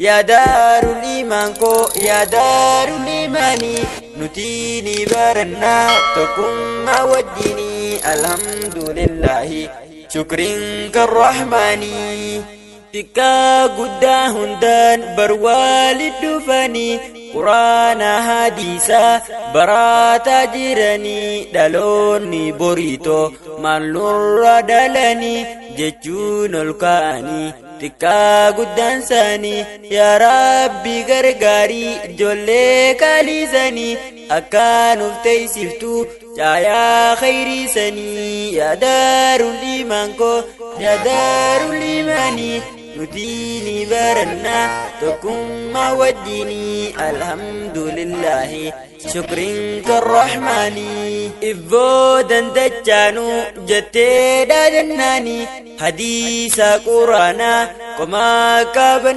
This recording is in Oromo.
Yaa daarul iimaan koo, yaa daarul iimaanii, nuti ni barannaa tokkummaa wajjinii. Alhamdulillahi, shukriin kan rahmaanii. Xiqqaa guddaa hundaan barwaali dhufanii, quraana hadiisaa baraataa jiranii, dhaloonni boriitoo maal nurra dhalanii jechuun ol ka'anii xiqqaa guddaan isaanii. Yaa Rabbi, gargaarii ijoollee kaaliisanii, akka nuuf teessiftu caayaa khayriisanii. Yaa daarul iimaan koo, yaa daarul iimaanii, nuti ni barannaa tokkummaa wajjinii. Alhamdulillahi, shukriin kan rahmaanii. Ibboo dandachaanuu jettee dhaadannaanii, hadiisa quraanaa qomaa qaban.